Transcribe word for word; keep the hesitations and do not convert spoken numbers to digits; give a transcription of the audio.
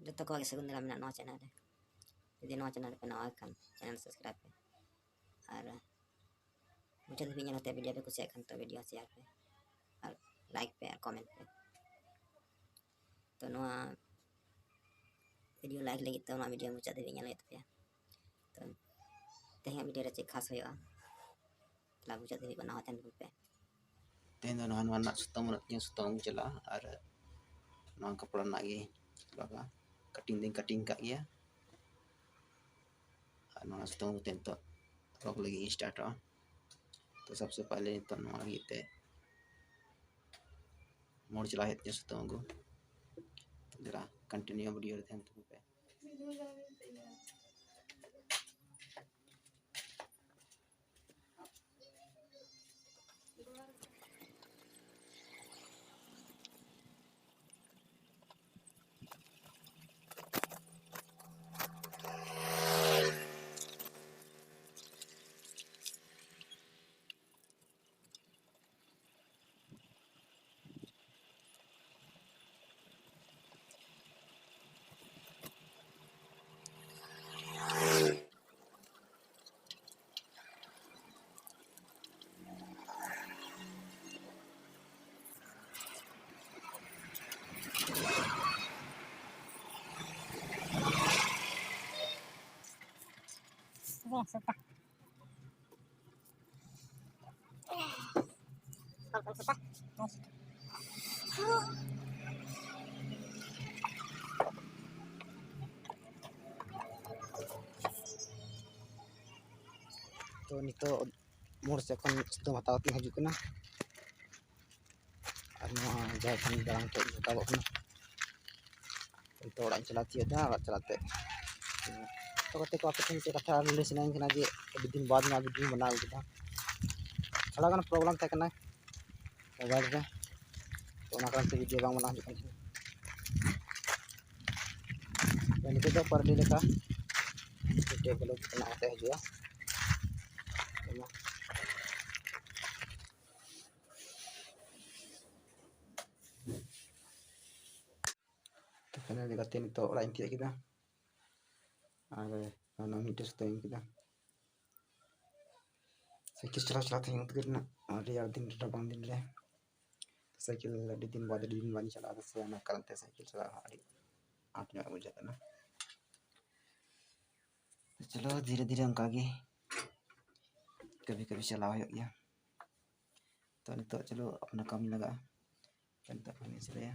ᱡᱚᱛᱚ ᱠᱚᱣᱟᱜ ᱜᱮ ᱥᱟᱹᱜᱩᱱ ᱫᱟᱨᱟᱢ ᱢᱮᱱᱟᱜᱼᱟ ᱱᱚᱣᱟ ᱪᱮᱱᱮᱞ ᱨᱮ᱾ ᱡᱩᱫᱤ ᱱᱚᱣᱟ ᱪᱮᱱᱮᱞ ᱨᱮᱯᱮ ᱱᱟᱣᱟ ᱠᱷᱟᱱ, ᱪᱮᱱᱮᱞ ᱥᱟᱵᱥᱠᱨᱟᱭᱤᱵᱽ ᱯᱮ᱾ ᱟᱨ ᱢᱩᱪᱟᱹᱫ ᱫᱷᱟᱹᱵᱤᱡ ᱧᱮᱞ ᱠᱟᱛᱮ ᱵᱷᱤᱰᱤᱭᱳ ᱯᱮ ᱠᱩᱥᱤᱭᱟᱜ ᱠᱷᱟᱱ ᱛᱚ ᱵᱷᱤᱰᱤᱭᱳ ᱥᱮᱭᱟᱨ ᱯᱮ ᱟᱨ ᱞᱟᱭᱤᱠ ᱯᱮ ᱟᱨ ᱠᱚᱢᱮᱱᱴ ᱯᱮ᱾ ᱛᱚ ᱱᱚᱣᱟ ᱵᱷᱤᱰᱤᱭᱳ ᱞᱟᱭᱤᱠ ᱞᱟᱹᱜᱤᱫ ᱛᱮ ᱱᱚᱣᱟ ᱵᱷᱤᱰᱤᱭᱳ ᱢᱩᱪᱟᱹᱫ ᱫᱷᱟᱹᱵᱤᱡ ᱧᱮᱞ ᱦᱩᱭᱩᱜ ᱛᱟᱯᱮᱭᱟ᱾ ᱛᱚ ᱛᱮᱦᱮᱧᱟᱜ ᱵᱷᱤᱰᱤᱭᱳ ᱨᱮ ᱪᱮᱫ ᱠᱷᱟᱥ ᱦᱩᱭᱩᱜᱼᱟ, ᱛᱟᱦᱞᱮ ᱢᱩᱪᱟᱹᱫ ᱫᱷᱟᱹᱵᱤᱡ ᱵᱮᱱᱟᱣ ᱛᱟᱦᱮᱱ ᱛᱟᱵᱚᱱ ᱯᱮ᱾ ᱛᱮᱦᱮᱧ ᱫᱚ ᱱᱚᱣᱟ, ᱱᱚᱣᱟ ᱨᱮᱱᱟᱜ ᱥᱩᱛᱟᱹᱢ ᱨᱮᱱᱟᱜ ᱤᱧ ᱥᱩᱛᱟᱹᱢ ᱟᱹᱜᱩ ᱪᱟᱞᱟᱜᱼᱟ ᱟᱨ ᱱᱚᱣᱟ ᱠᱟᱯᱲᱟ ᱨᱮᱱᱟᱜ ᱜᱮ ᱞᱟᱜᱟᱜᱼᱟ᱾ ᱠᱟᱴᱤᱝ ᱫᱚᱧ ᱠᱟᱴᱤᱝ ᱠᱟᱜ ᱜᱮᱭᱟ᱾ ᱟᱨ ᱱᱚᱣᱟ ᱥᱩᱛᱟᱹᱢ ᱠᱟᱛᱮ ᱱᱤᱛᱚᱜ ᱨᱚᱜᱽ ᱞᱟᱹᱜᱤᱫ ᱤᱧ ᱥᱴᱟᱨᱴᱚᱜᱼᱟ᱾ ᱛᱚ ᱥᱚᱵᱥᱮ ᱯᱟᱦᱞᱮ ᱱᱤᱛᱚᱜ ᱱᱚᱣᱟ ᱞᱟᱹᱜᱤᱫ ᱛᱮ ᱢᱳᱲ ᱪᱟᱞᱟᱣ ᱦᱩᱭᱩᱜ ᱛᱤᱧᱟᱹ ᱥᱩᱛᱟᱹᱢ ᱟᱹᱜᱩ᱾ ᱛᱚ ᱡᱟᱨᱟ ᱠᱚᱱᱴᱤᱱᱤᱭᱩ ᱵᱷᱤᱰᱤᱭᱳ ᱨᱮ ᱛᱟᱦᱮᱱ ᱛᱟᱵᱚᱱ ᱯᱮ᱾ ᱛᱚ ᱱᱤᱛᱚᱜ ᱢᱳᱲ ᱥᱮᱫ ᱠᱷᱚᱱ ᱥᱩᱛᱟᱹᱢ ᱦᱟᱛᱟᱣ ᱠᱟᱛᱮ ᱦᱤᱡᱩᱜ ᱠᱟᱱᱟ᱾ ᱟᱨ ᱱᱚᱣᱟ ᱡᱟᱦᱮᱨ ᱛᱷᱟᱱ ᱫᱟᱞᱟᱱ ᱴᱷᱮᱡ ᱨᱟᱠᱟᱵᱚᱜ ᱠᱟᱱᱟ᱾ ᱱᱤᱛᱚᱜ ᱚᱲᱟᱜ ᱤᱧ ᱪᱟᱞᱟᱣ ᱛᱤᱭᱳᱜ ᱮᱫᱟ, ᱚᱲᱟᱜ ᱪᱟᱞᱟᱜ ᱛᱮ᱾ ᱛᱚ ᱜᱟᱛᱮ ᱠᱚ, ᱟᱯᱮ ᱴᱷᱮᱱ ᱢᱤᱫᱴᱮᱡ ᱠᱟᱛᱷᱟ ᱞᱟᱹᱭ ᱥᱟᱱᱟᱧ ᱠᱟᱱᱟ ᱡᱮ ᱟᱹᱰᱤ ᱫᱤᱱ ᱵᱟᱫ ᱱᱚᱣᱟ ᱵᱷᱤᱰᱤᱭᱳᱧ ᱵᱮᱱᱟᱣ ᱠᱮᱫᱟ᱾ ᱛᱷᱚᱲᱟ ᱜᱟᱱ ᱯᱨᱚᱵᱞᱮᱢ ᱛᱟᱦᱮᱸ ᱠᱟᱱᱟ ᱢᱳᱵᱟᱭᱤᱞ ᱨᱮ, ᱛᱚ ᱚᱱᱟ ᱠᱟᱨᱚᱱ ᱛᱮ ᱵᱷᱤᱰᱤᱭᱳ ᱵᱟᱝ ᱵᱮᱱᱟᱣ ᱦᱤᱡᱩᱜ ᱠᱟᱱ ᱛᱟᱦᱮᱸᱱᱟ᱾ ᱛᱚ ᱱᱤᱛᱚᱜ ᱫᱚ per day ᱞᱮᱠᱟ ᱢᱤᱫᱴᱮᱡ ᱵᱷᱞᱚᱜ ᱵᱮᱱᱟᱣ ᱠᱟᱛᱮ ᱦᱤᱡᱩᱜᱼᱟ᱾ ᱤᱱᱟᱹ ᱡᱟᱭᱜᱟ ᱛᱮ ᱱᱤᱛᱚᱜ ᱚᱲᱟᱜ ᱤᱧ ᱛᱤᱭᱳᱜ ᱠᱮᱫᱟ᱾ ᱟᱨ ᱚᱱᱟ ᱢᱤᱫᱴᱮᱡ ᱥᱩᱛᱟᱹᱢ ᱤᱧ ᱠᱮᱫᱟ᱾ ᱥᱟᱭᱠᱮᱞ ᱪᱟᱞᱟᱣ ᱪᱟᱞᱟᱣ ᱛᱮ ᱩᱫᱽᱜᱟᱹᱨ ᱮᱱᱟ᱾ ᱟᱨ ᱨᱮᱭᱟᱲ ᱫᱤᱱ, ᱨᱟᱵᱟᱝ ᱫᱤᱱ ᱨᱮ ᱥᱟᱭᱠᱮᱞ ᱟᱹᱰᱤ ᱫᱤᱱ ᱵᱟᱫ, ᱟᱹᱰᱤ ᱫᱤᱱ ᱵᱟᱹᱧ ᱪᱟᱞᱟᱣ ᱮᱫᱟ ᱥᱮ, ᱚᱱᱟ ᱠᱟᱨᱚᱱ ᱛᱮ ᱥᱟᱭᱠᱮᱞ ᱪᱟᱞᱟᱣ ᱦᱚᱸ ᱟᱹᱰᱤ ᱟᱸᱴ ᱧᱚᱜ ᱵᱩᱡᱷᱟᱹᱜ ᱠᱟᱱᱟ᱾ ᱛᱚ ᱪᱚᱞᱚ, ᱫᱷᱤᱨᱮ ᱫᱷᱤᱨᱮ ᱚᱱᱠᱟ ᱜᱮ ᱠᱟᱹᱵᱷᱤ ᱠᱟᱹᱵᱷᱤ ᱪᱟᱞᱟᱣ ᱦᱩᱭᱩᱜ ᱜᱮᱭᱟ᱾ ᱛᱚ ᱱᱤᱛᱚᱜ ᱪᱚᱞᱚ ᱟᱯᱱᱟ ᱠᱟᱹᱢᱤ ᱞᱟᱜᱟᱜᱼᱟ᱾ ᱛᱚ ᱱᱤᱛᱚᱜ ᱠᱟᱹᱢᱤ ᱥᱤᱞᱟᱹᱭᱟ᱾